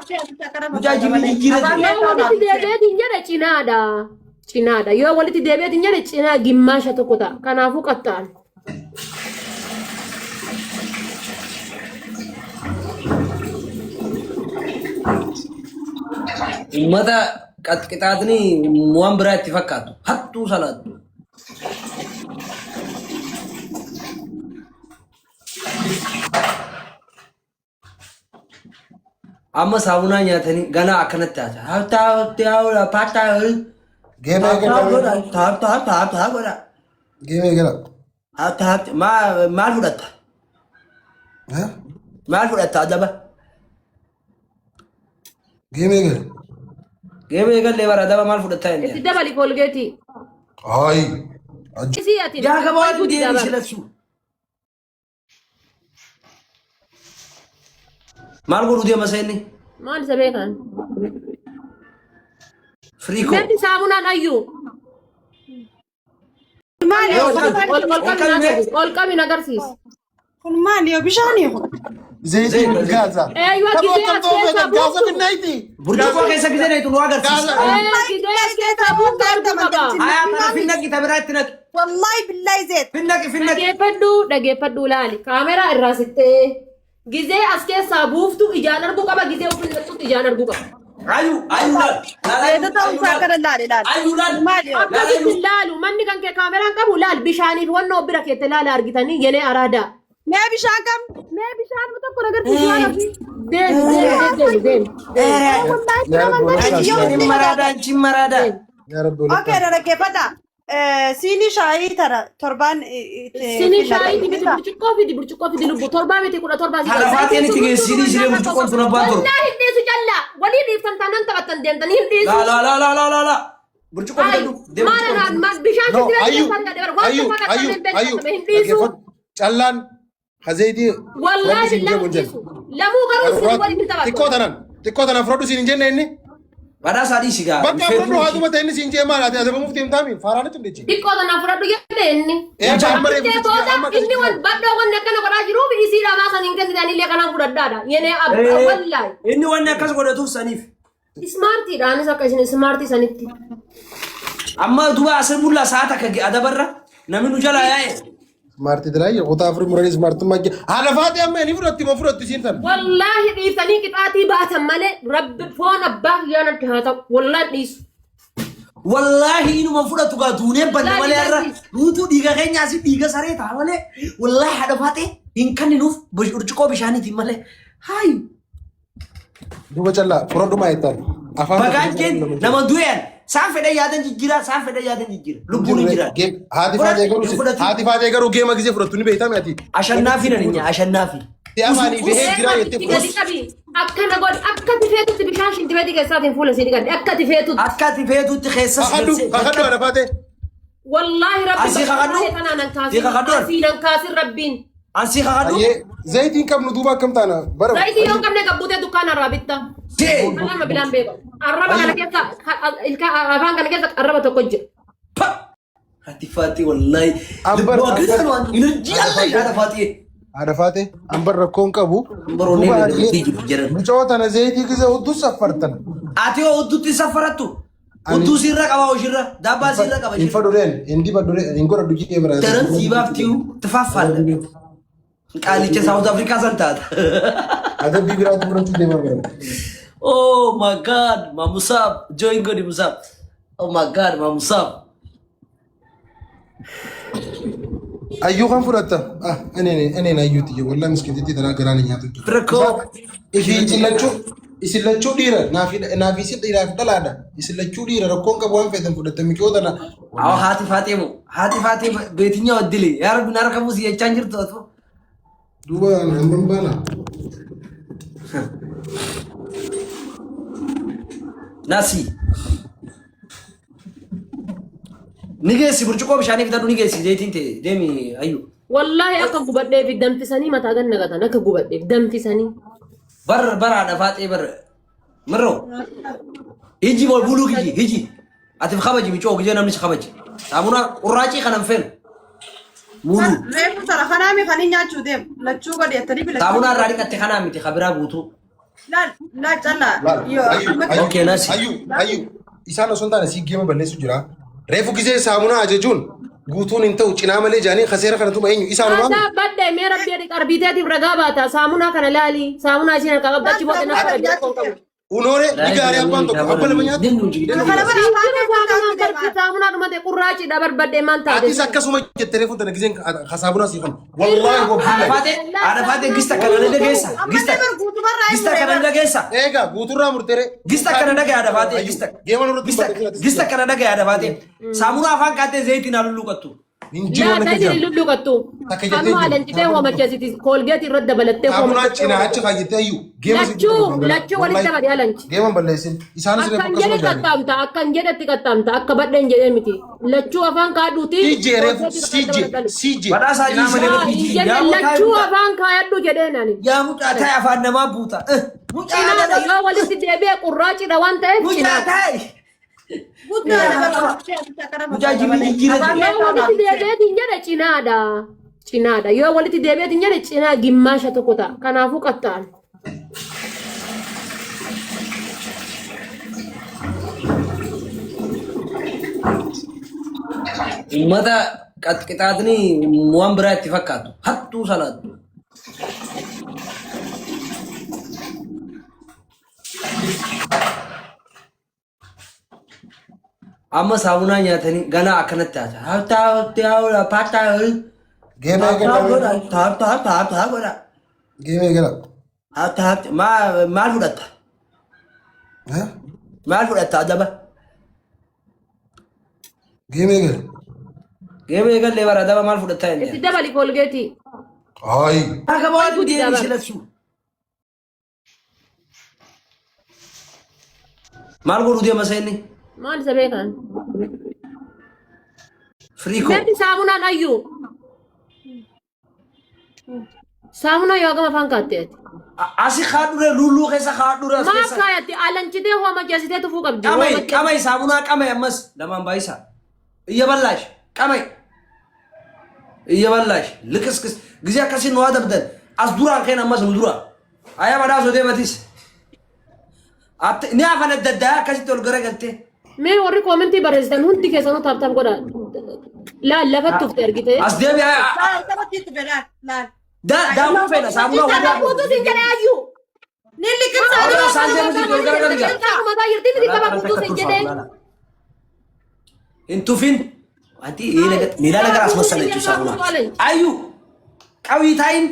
Mucaa jinni jijjiirra Afaan jira. Yoo walitti deebi'eetiin jedhe cinaadha. Cinaadha. Yoo walitti deebi'eetiin jedhe cinaa gimmaasha tokko ta'a. Kanaafuu qaxxa'an. Uummata qaxqixaatni waan biraa itti fakkaatu. Hattuu salaattu. Amma saamunaa nyaatanii ganaa akkanatti haasa. Haftaa haftaa haftaa paataa Geema haftaa eegala. godha haftaa haftaa haftaa godha. Geema eegala. Haftaa haftaa maal fudhatta? Eh? Maal fudhatta adaba? Geema eegala. Geema eegallee bara adaba maal fudhatta Itti inni? dabali koolgeetii. Ayi. Isii ati. Jaakaba waan Guddaa deebii bara. silachuu. Maal godhu deema seenni? Maal isa beekan? Firiikoo. Meeti saamunaan ayyuu. Maali Ol kun qabi. Ol ol Ol qabi qabi na mee. agarsiis. Ol qabi na agarsiis. Kun maali yoo bishaanii kun? Zayitii Zayit, gaaza. Eeyyuu Tapha gisee akkam as ta'uu keessaa feetan gaaza buuftu. finnayti. Burcuqqoo keessa gisee dheetu nu agarsiisa. Gaaza. Ee gisee as keessaa buuftu arguu qaba. Ayaa kana finnaqi ta biraa itti naqi. Wallahi billahi zeet. Finnaqi finnaqi. Dhageeffadhu dhageeffadhu laali. Kaameraa irraa sittee. Gizee as keessaa buuftu ijaan arguu qaba. Gizee ofiin naqxutti ijaan arguu qaba. Ayu ayu laal. Laal ayu Zeeta ta'uu ayu isaa laal. akkana laali laali. Ayu laal. Maali yoo? Laal Akkasitti ayu. hin laalu. Manni kan kee kaameraan qabu laal bishaaniif wannoo bira keette laala argitanii yenee araadaa. Mee bishaan kam? Mee bishaan tokko na agarsiisi waan ofii. Deemi deemi deemi deemi. Wallahi Yaa Rabbi nama walakkaa yoo si Anchi maraada anchi maraada. Yaa Rabbi walakkaa. Okay, dhaggeeffadha. Siinii shaayii tana torbaan itti Sinii filadha. shaayii miti burcuqqoo fidi burcuqqoo fidi lubbu torbaa miti 17 si Haadha faaxeen itti geessinii siree burcuqqoon tun abbaan torba. Wallaahi hin dhiisu callaa walii dhiiftan taanaan taphattan deemtanii hin dhiisu. Laa laa laa laa laa laa laa. Burcuqqoo Ay, fidadhu. Deem maal burcuqqoo irraan fidadhu. maal bishaan No, sitti ayyu, keessaa argadhe bara waan ayyu, tokko ayyu, akka hin ayyu. beekamne hin dhiisu. Dhaggeeffadhu. Callaan hazeetii fudhadhu Wallaahi siin billaahi jedhu hin hin jenne. dhiisu. Lamuu garuu isin waliin hin Xiqqoo taphattu. tanan, xiqqoo tanan fudhadhu siin hin jenne inni. Badhaasaa dhiisi gaa. Bakka fudhadhu haatuma ta'e inni siin jee maal ati adabamuuf deemtaa mi? Faaraan itti hin Xiqqoo tanaaf fudhadhu jedhe inni. Ee, amma amma reefu Achittee sitti booda amma inni wan badhoo wanni akkana godhaa jiruuf isii dhamaa san hin kennite anillee kanaan fudhadhaadha. Yenee abba wallaahi. Inni wanni akkas godhatuuf saniif. Ismaartiidha anis akka isin ismaartii sanitti. Amma duba asir bullaa sa'a takka adabarra namni nu jalaa yaa'e. Ismaartii diraayi kutaa afurii muranii ismaartummaa jee. Haadha faatee amma inni fudhatti moo fudhatti isiin tan. Wallaahi dhiiftanii qixaatii baatan malee rabbi foon abbaa kiyyaa natti haa ta'u. Wallaahi dhiisu. Wallaahi inuma fudhatu gaa duunee banne Wallaahi malee har'a dhiisu. nuutu dhiiga keenya asii dhiiga saree ta'a malee wallaahi haadha faatee hin kenninuuf burcuqqoo bishaaniitiin malee. Haayi. Duuba callaa fudhadhu maa jettaan. Afaan Bagaan keen nama du'een saan fedhan yaadan jijjiiraa saan fedhan yaadan jijjiira lubbuun hin jiraatu. Haati faatee garuu haati faatee garuu geema gisee fudhattu ni beektaa ati. Ashannaafi nan hin ashannaafi. Si afaanii bahee jira jettee Itti gadi fudhattu. qabi. Akkana godhi. Akka ati feetutti bishaan shintibeetii keessaatiin fuula sii dhiqadhe. Akka ati feetutti. Akka ati feetutti keessa si Kakadhu galchee. kakadhu haadha faatee. Wallaahi rabbi Asii kakadhu. bakka kanaa nan Sii kaasin. kakadhu. Asii nan kaasin rabbiin. Ansii kakadhu. Ayyee zayitii hin qabnu duuba akkam taana bara. Zayitii yoo hin qabne gabbuutee dukkaana irraa bitta. Dee. Arraba bilaan beeku. Arraba kana keessa ilka afaan kana keessa arraba tokko jira. Pa. Haati faaxee wallaahi. Ambar- Lubbuu akka ambar- waan enerjii alla haadha faaxee. Haadha faatee ambar rakkoo hin qabu. Ambar onnee Duuba na ayyee jiru jedhan. mucoo tana zayitii gisee hudduu saffartan. Ati hoo hudduutti safarattu. Ani- Hudduu siirra qaba hoshirra. Daabbaa siirra qaba Hin shirra. fadhureen hin dibadhureen hin godhadhu jee bira. Daran siibaaf tiyu tufaaffaadha. Qaalicha Saawuz Afrikaa san taata. Adabbii biraatu fudhachuu deemaa bira. Oh my God, Mamusaab, join godhi Musaab. Oh my God, Mamusaab. Ayyuu kan fudhatta. Ah, ani ani ayyuuti jee wallahi miskiintitti tanaa garaan hin nyaatu. Rakkoo. Isin lachuu isin lachuu dhiira naafi naafi isin dhiiraaf dhalaadha. Isin lachuu dhiira rakkoon qabu waan feetan fudhatta micoo tana. Aw haati faatee moo haati faatee beetinyaa waddile yaa rabbi na harka buusi jechaan jirtu atu. Duuba hammam baana. Nasi. Ni geessi burcuqqoo bishaanii fidadhu ni geessi zayitiin ta'e deemi ayyu. Wallaahi akka gubadheef danfisanii mataa gad naqatan akka gubadheef danfisanii. Bar baraadha faaxee bar mirroo. Hiji bol buluu kiyyi hiji. Ati kabaji micoo gijee namni si kabaji. Saamunaa qurraacii kanan feenu. Muluu. Reefu tana kanaami kan hin nyaachuu deemu. Lachuu godhi jettanii filachuu. Saamunaa irraa dhiqatte kanaa miti kabiraa guutuu. Laal laal callaa Laal, yoo ayyu, amma ayyu, Okay, nasi. ayyu, ayyu. Isaan osoo hin taane si geema balleessu jira. Reefu gisee saamunaa ajajuun guutuun hin ta'u cinaa malee jaanii kaseera kana tuma eenyu isaanumaa. Aadaa badde mee rabbi jedhi qarbiiteetiif ragaa baata. Saamunaa kana laali. Saamunaa isiin harkaa qabdu achi booda nama rabbi rakkoon qabu. Unoore ni gaarii abbaan tokko abba lama nyaatu. Kana bara Siin afaan jiru keessa saamunaan kaa'utti barfi deema. saamunaa dhumate qurraacidha barbadde maal taate. Atis akkasuma jette reefu tana giseen kasaabunaa sii kan. Wallaahi Haadha wabbillahi. faatee haadha faatee gista kana ni dhageessa. Gista Ammallee bar guutumarraa hin gista muree kana ni bar. dhageessa. Egaa guuturraa murteere. Gista kana dhagaya haadha faatee gista. Geema nurratti Gista gista kana dhagaya haadha faatee. Saamunaa afaan kaattee zayitiin haa lulluqattu. Hin jiru Laa waan akka zayitiin jiran. lulluqattu. Takka jettee Amma jiru. alanchitee hoomacheessiti koolgeetii irratti dabalattee Saamunaa hoomacheessitee cinaa achi kaayyette ayyu. Geema si Lachuu lachuu walitti dabali alanchi. Geema balleessin. Isaanis reefu Akkan akkasuma jedhe jaanii. qaxxaamta akkan jedhetti qaxxaamta akka badheen jedhee miti. Lachuu afaan kaadhuuti. CJ reefu CJ CJ. Badhaasaa Cinaa malee jiisee. bakki Yaa Jenne mucaa lachuu buuta. afaan kaayadhu jedheen ani. Yaa mucaa taa'e afaan namaa buuta. Mucaa Cinaadha taa'e. yoo walitti deebi'e qurraacidha waan ta'eef Mucaa cinaadha. taa'e. Guddaadha bar mucaa kana Mucaa jimmi jijjiirra Afaan jira. Yoo walitti deebi'eetiin jedhe cinaadha. Cinaadha. Yoo walitti deebi'eetiin jedhe cinaa gimmaasha tokko ta'a. Kanaafuu qaxxaan. Uummata qaxqixaatni waan biraa itti fakkaatu. Hattuu salaattu. Amma saamunaa nyaatanii ganaa akkanatti haasa. Haftaa haftaa haftaa paataa Geema eegala. godha. Haftaa haftaa haftaa godha. Geema eegala. Haftaa haftaa maal fudhatta? Maal fudhatta adaba? Geema eegala. Geema eegallee bara adaba maal fudhatta Itti inni? dabali koolgeetii. Ayi. Akka waan Guddaa deebii bara. silassu. Maal godhuu deema seenni? Maal isa beekan? Firii koo. Meeti saamunaan ayyuu. Saamunaa yoo gama afaan kaatte ati. Asi kaadhure lulluu keessa kaadhure as Maaf keessa. kaayatti alanchitee hoomacheessitee tufuu qabdi. Qamai qamai saamunaa qamai ammas lamaan baay'isa. Iyya ballaash qamai. Iyya ballaash liqiskis gisee akkasii nu adabdan as duraan keen ammas nu dura. Ayaa badhaasoo deematis. Ni afan adda addaa akkasitti ol garagaltee. Mee warri koomentii barreessitan hundi keessanuu taap taap godha. Laal lafa tufte argite. As deebi Laal taphachiisu tufe laal laal. daakuu feena saamunaa Tapha hundaa. guutuu siin jedhe ayyuu. Ni liqimsaa Awwa, dura isaan deemu sitti ol garagali gaa. Mataa jirti miti tapha guutuu siin jedhe. Hin tufin. Wanti ሌላ ነገር አስመሰለችው ሳሙና። አዩ ቀዊ ታይም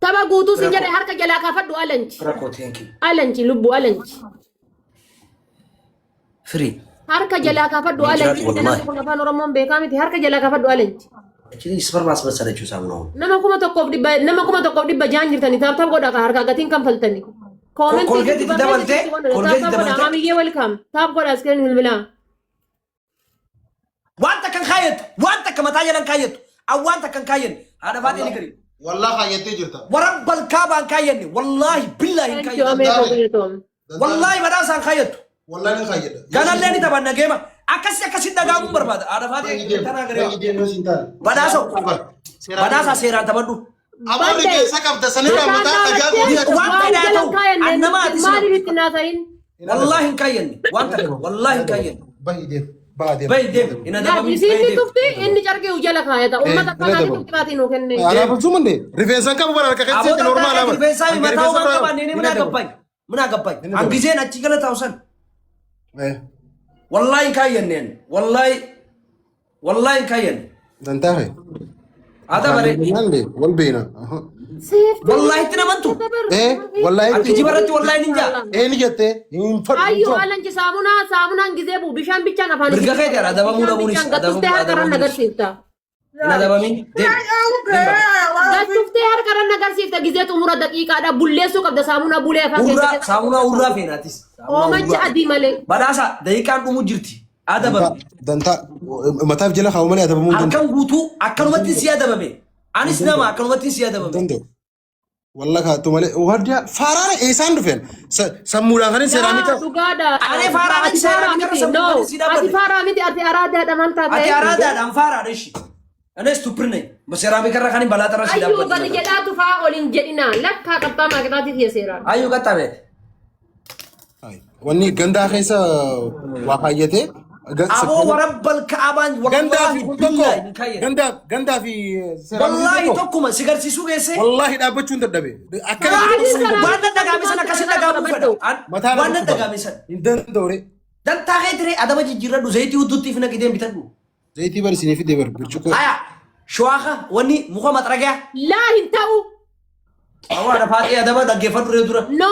Tapha guutuu siin jedhe harka jalaa kaafadhu alanchi. ረኮ ቴንክ ዩ Alanchi lubbu alanchi. ፍሪ Harka jalaa kaafadhu alanchi. Wallahi. Namni kun afaan Oromoon beekaa miti harka jalaa kaafadhu alanchi. እቺ ስፐርም አስመሰለችው ሳሙናውን። Nama 1600 jirtanii taap taap godha harkaa gatiin kanfaltanii. Kolgeetti itti dabaltee, kolgeetti dabaltee. Hamiyyee welcome. Taap godha as kennu bilbilaa. Wanta kan kaayattu wanta akka mataa jalan kaayattu awwaanta kan kaayyanne haadha faatee ni gari Wallaahi kaayyatee jirta. warra balkaabaan kaayyanne wallaahi billaahi hin Thank you kaayyanne Amee Koogilitoom. wallaahi badhaasaan kaayattu Wallaahi ni kaayyadha. ganallee ni taphanna geema akkasi akkasi dhagaamuun barbaada haadha faatee tanaa garee badhaasoo badhaasaa seeraan taphadhu Amma rifeensa qabda sanirraa mataa dhagaa godhee akka Waan Waan fedhe haa jalan ta'u, kaayanne annama ati sina- maaliif itti naasahin? wallaahi hin kaayyanne waan takka wallaahi hin kaayyanne Bahi deem. Baha deem. bahi deem hin adabamin Isiin bahi ni deem tufti inni carqee jala kaayata. Uummata Eh, akkanaati adabamu. tufti nuu kenne. Anaa bulchuu mandee rifeensa hin qabu bara harka keessatti Aboota normaal akka ama. rifeensaa mataa waan qabaanne ምን አገባኝ ምን አገባኝ አንጊዜን achi gala taa'usan wallahi hin kaayyanneen wallahi wallahi hin kaayyanne Dantaa adabare Wal beena. wallahi itti namantu Eh wallahi an kijiba irratti wallahi nin jaa Eh ni jettee hin fadhu. Ayyuu alanchi saamunaa saamunaan gizee buu bishaan bichaan afaan Mirga keeti ara, adabamuu dhabuunis, Bishaan gattuftee harka irra adabamuunis. nagarsiifta. hin adabamin deem Gattuftee harka irra nagarsiifta gizee xumura daqiiqaadha bulleessuu qabda saamunaa bulee afaan hurraa keessa. saamunaa hurraa feenaatis Oomacha adii malee. badhaasa daqiiqaan dhumu jirti adabame Dantaa mataaf jala kaa'u malee adabamuu hin danda'u. halkan guutuu akkanumatti si adabame anis nama akkanumatti si adabame Danda'u. Walla kaattu malee wardiyaa faaraara eessaan dhufeen sammuudhaan kan seeraamika. Dhugaadha. Ani faaraa miti, Ati faaraa seeraamika miti. sammuu No. kan si dhaabbate. Ati faaraa miti ati araadaadha maal taate? ati araadaadhaan faaraadha ishi እኔ ስቱፕር ነኝ Seeraamika irra kan balaa xarra si Ayyuu gadi dhaabbatu. jedhaa tufaa ol hin jedhinaa. Lakkaa qabxaa maaqixaatii kiyya seeraan. Ayyuu qaxxameeti. Wanni gandaa keessa waa kaayyatee. Aboo warabbal ka'abaan Gandaa fi wallaahi kun tokko billaahi hin kaayyate. gandaa gandaa fi seeraamikii Wallaahi tokko. tokkuma si garsiisuu geesse. Wallaahi dhaabbachuu hin dadhabe. Akkana Adii sana- Waan dadhagaame san akkasiin dhagaamuu fedha. mataa Waan dadhagaame san. Hin danda'u. Dantaa kee tiree adaba jijjiirradhu zayitii hudduutti fi naqitee bitadhu. Zayitii bar isinii fide bar burcuqqoo. Haya shawaaqa wanni muka maxragaa. Laa hin ta'u. Awwa haadha faaxee adaba dhaggeeffadhu ree dura. No.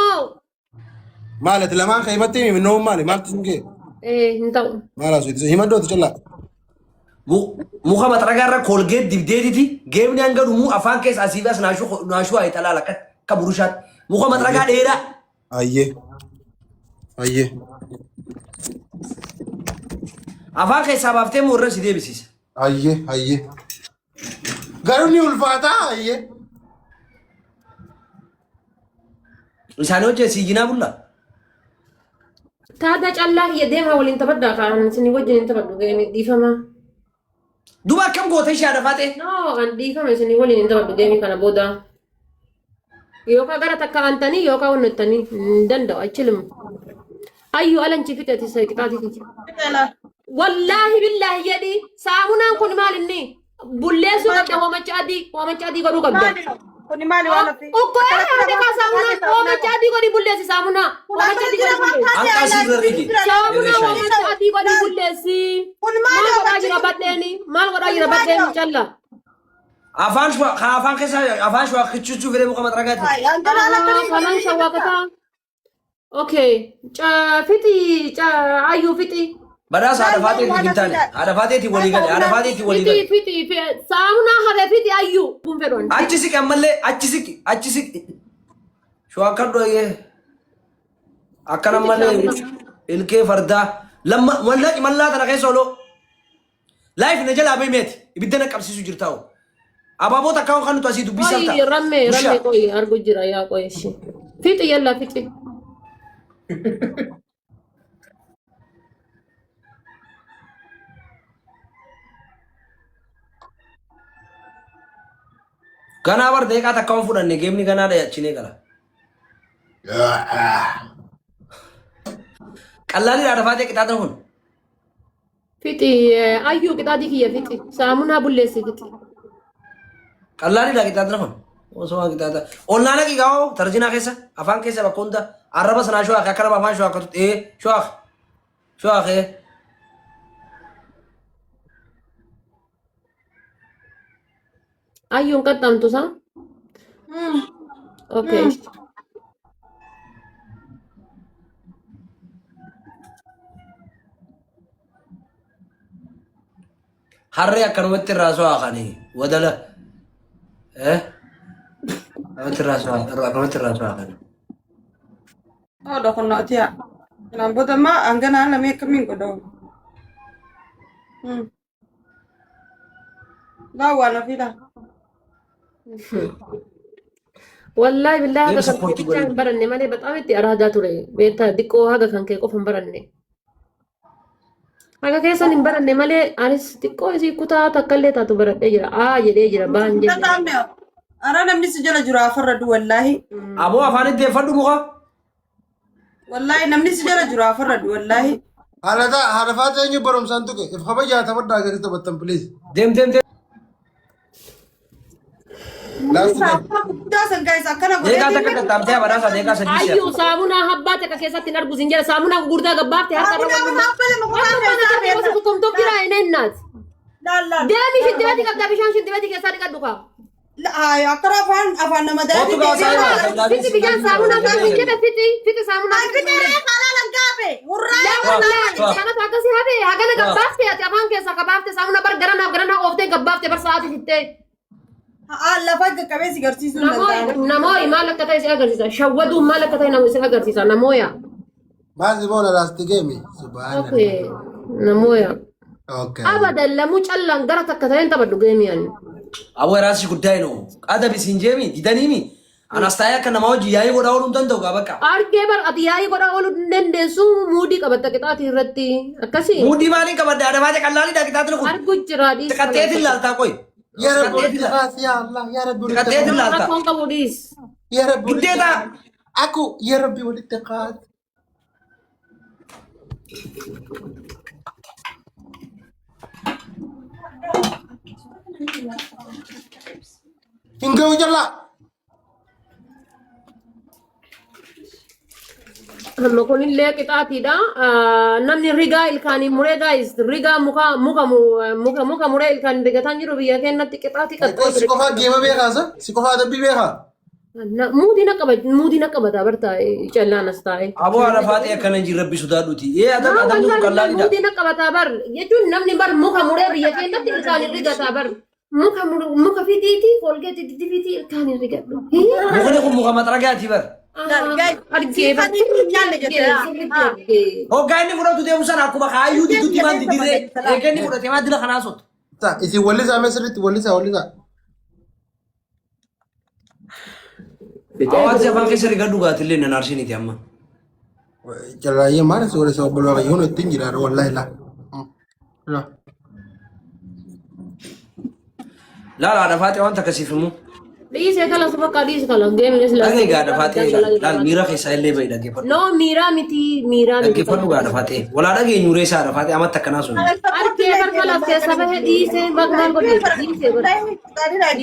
Maal ati lamaan kan himattee himi noo maali maaltu sun ga'e? Eh, hin ta'u. Maal haasofte himadhu ati callaa. Muka maxragaa irra koolgeet dibdeetiti geemni hanga dhumuu afaan keessa asii fi as naashuu naashuu haa xalaala akka akka burushaatti. Muka maxragaa dheeraa. Ayyee. Ayyee. Afaan keessaa baaftee moo irra si deebisiisa. Ayyee ayyee. Garuu ni ulfaataa ayyee. Isaanii hojii siijinaa bulla. Taada callaa kiyya deemaa waliin taphadhaa kaan isinii wajjin hin taphadhu geemi dhiifama. Duba akkam gootee ishee haadha faaxee? No, an dhiifama isinii waliin hin taphadhu geemi kana booda. Yookaan gara takka aantanii yookaan onnettanii hin danda'u achiluma. Ayyuu alanchi fixe ati isa qixaatii kiyya. Wallaahi billaahi jedhi saamunaan kun maal inni bulleessuu qabda hoomacha adii godhuu qabda. Kuni maali waan ofii? Ukkoo hafe kaa saamunaan hoomacha adii godhi bulleessi saamunaa. Hoomacha adii godhi bulleessi. Hanqaa sirra rigi. Saamunaa hoomacha adii godhi bulleessi. Kun Maal maali godhaa jira badheeni? Maal godhaa jira badheeni calla? Afaan shawaa haa afaan keessa afaan shawaa kichuchuu fedhee muka maxragaati. Kanan shawwaakataa. Okay. Fixi ayyuu fixi. Badhaasa haadha faaxeetiin hin taane haadha faaxeetiin walii gale haadha faaxeetiin walii Fixi gale. fixi saamunaa hafe fixi ayyuu. Kun fedhan. Achi siqi ammallee achi siqi achi siqi. Shawaa kan dhoyee akkana malee ilkee fardaa lamma wallaahi mallaa tana keessa oloo. Laayif na jalaa beemeeti ibidda na qabsiisu jirtaa hoo. Abaaboo takkaa kan nuti asii dubbisaa Qoyi rammee rammee qoyi argu jira yaa qoyi ishee. Fixi yalla fixi. Ganaa bar deeqaa takka waan fudhanne geemni ganaa dhayachinee gala. Qallaalii haadha faaxee qixaaxan kun. Fixi ayyuu qixaatii kiyya fixi. Saamunaa bulleessi fixi. Qallaaliidha qixaaxna kun. Osoo waan qixaaxa. Ol naa naqi gaa'oo tarjinaa keessa afaan keessa bakka hunda arraba sanaa shawaa akka nama afaan shawaa akkatu ee shawaa shawaa ee. Ayyuun qaxxaamtu isaa? Okay. Harree akkanumatti irraa so'aaqanii wadala. Eh? Akkanumatti irraa so'aa akkanumatti irraa so'aaqanii. Oodha kun atiya. Kanaan booda ammaa hangana lamee akkamiin godhamu? Laa waan ofii laa. Wallaahi billaahi haga Deemsa kan kee kootu bichaa hin godhi. baranne malee bexaam itti araadaa ture. Beektaa xiqqoo haga kan kee qofa hin baranne. Haga keessan hin baranne malee anis xiqqoo isii kutaa takka illee taatu baradhee jira. Aa jedhee jira baan jedhee. Danda'amne. Ara namni si jala jiru afarra du wallaahi. Aboo afaan itti eeffadhu muka. Wallaahi namni si jala jiru afarra du wallaahi. Haadha haadha faaxee eenyu barumsaan tuqe if kabajaa taphadhaa gadi taphattan please. Deem deem deem. Last game. Guddaa san guys akkana Deeqaa takka qaxxaamtee badhaasa deeqaa sadii si'a. Ayyuu saamunaa habbaa takka keessatti hin argu sin jedha saamunaa gurguddaa gabbaafte harka irra Saamunaa waan habbaa lama waan kutaa tokko keessaa tokko tokko jira hin ennaat. Laal laal. Deemi shintibeeti qabda bishaan shintibeeti keessaa dhiqadhu kaa. Akkana afaan afaan nama Kootu daadii gaa saamunaa. Fixi bishaan saamunaa fixi sin jedha fixi fixi saamunaa fixi. Fixee halaalan gaafe. Hurraa. Lama kanatu akkasii hafe hagana gabbaafte ati afaan keessaa gabaafte saamunaa bar garanaa garanaa ooftee gabbaafte bar sa'aati fittee. Lafa qaqqabee si garsiisuu hin danda'amu. Namooyi maal akka ta'e si agarsiisa. Shawwaduun maal akka ta'e nama si agarsiisa. Namooya. Maal boona last game. Subhanallah. Okay. Namooya. Okay. Abadan lamuu callaan gara takka ta'een taphadhu geemii ani. Aboo የራስሽ ጉዳይ ነው። Adabi siin jeemi didaniimi. Anas taa'ee akka namaa hojii yaa'ii godhaa ooluu hin danda'u gaa bakka. Argee bar ati yaa'ii godhaa ooluu hin dandeessu muudii qabatta qixaatii irratti akkasii. Muudii maaliin qabadde adabaate qallaaliidha qixaatiin kun. Argu jira dhiisa. Xiqqatteetiin laaltaa qoy. Yaa Rabbi walitti kaasi yaa Allah yaa Rabbi walitti Qaxxeetiin kaasi. laalta. Rakkoon qabu dhiis. Yaa Rabbi walitti Giddeeta. kaasi. Aku yaa Rabbi walitti kaasi. Hin ga'u jallaa. Amma kunillee qixaatiidha. Namni rigaa ilkaanii muree gaayis rigaa muka muka muka muka muree ilkaanii rigataan jiru biyya keenyatti qixaatii Qoy si qofaa geema beekaa sa? Si qofaa adabbii beekaa? Muudii na qaba muudii na qabata barta callaan as taa'e. Aboo haadha faaxee akkana hin jirre rabbi sodaadhuuti. Ee adab adabni kun qallaadidha. Muudii na qabata bar jechuun namni bar muka muree biyya keenyatti ilkaanii rigataa bar muka muka fidiiti kolgeetti fidiiti ilkaanii rigadhu. Mukni kun muka maxragaati bar. Argee bar sirriitti argee. Hoggaa inni fudhatu deemu sana akkuma kaayyuu didduutti maan diddirree eega inni fudhatee maa dila kanaa sotta. Ta isin wallisaa mee sirriitti wallisaa wallisaa. Hawaasi afaan keessa rigadhu gaatillee nan arsiniiti amma. Jalaayyee maal si wallisaa obboloo waaqayyoon ittiin jiraadha wallaahi laa. Laa. Laala haadha faaxee wanta akkasiif immoo. Dhiisee kala bakka dhiise kala geeminis Dhagee gaadha faaxee laal miira keessaa illee bahi dhaggeeffadhu. No miiraa miti miiraa miti. Dhaggeeffadhu gaadha faaxee. Walaa dhageenyu reessa haadha faaxee amatti akkanaa sun. Argee bar kalaaf keessa bahee dhiisee maal godhe dhiisee godhe.